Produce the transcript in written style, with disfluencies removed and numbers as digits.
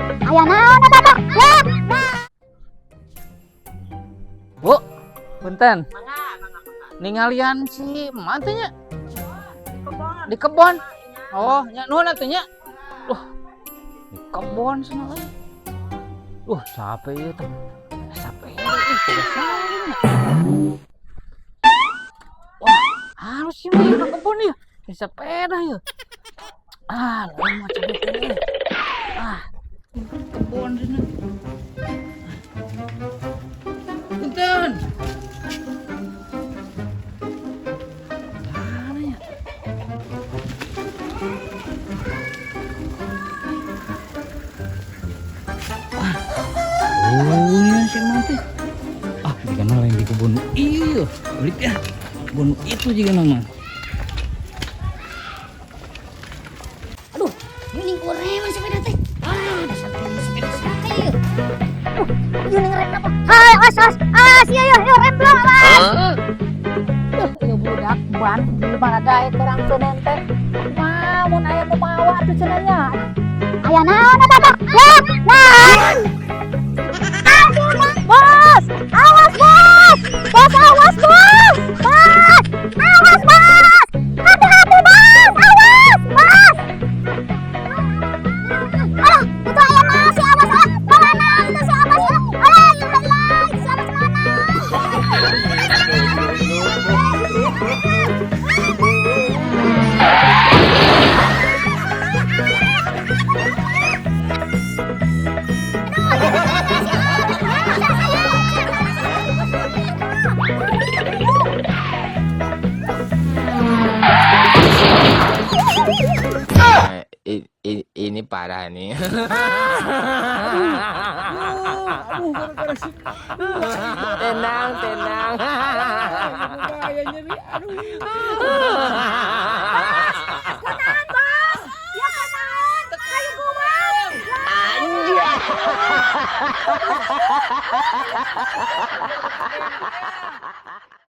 Aya naon eta teh? Ya. Bu, punten. Ningalian si emak teh nya. Di kebon. Oh, nya nuhun atuh nya. Wah. Di kebon cenah euy. Capek ieu teh. Capek ih, kebiasaan nya. Wah, halus sih mah ke kebon ieu. Di sepeda ieu. Ah, lain mah capek teh. Ah, kebon cenah. Punten. Mana ya? Wah. Oh, ini si emang teh. Ah, jika lain di kebun. Iya, beli ya. Kebun itu juga nama. Aduh, ini gorengan sepeda teh. Ah, dasar sepeda saya ieu. Aduh, ieu ngerem apa? Hai, as as as, iya iya, iya rem belum awas. Duh, ieu budak ban di mana daek barang seuneun teh. Kumaha mun aya nu mawa atuh cenah nya. Aya naon eta teh? Ya, nah. Bos, awas bos. Bos, awas bos. Bos, awas bos. Hati-hati bos, awas bos. Aduh, itu ayam masih awas ah. Mana itu si awas ya? Alah, ya Allah, itu si awas mana? Ini parah nih. Aduh, gara-gara si Tenang, tenang. Bahaya nyeri. Aduh. Kunaon, bos? Ya kunaon? Ayo kumaha? Anjir.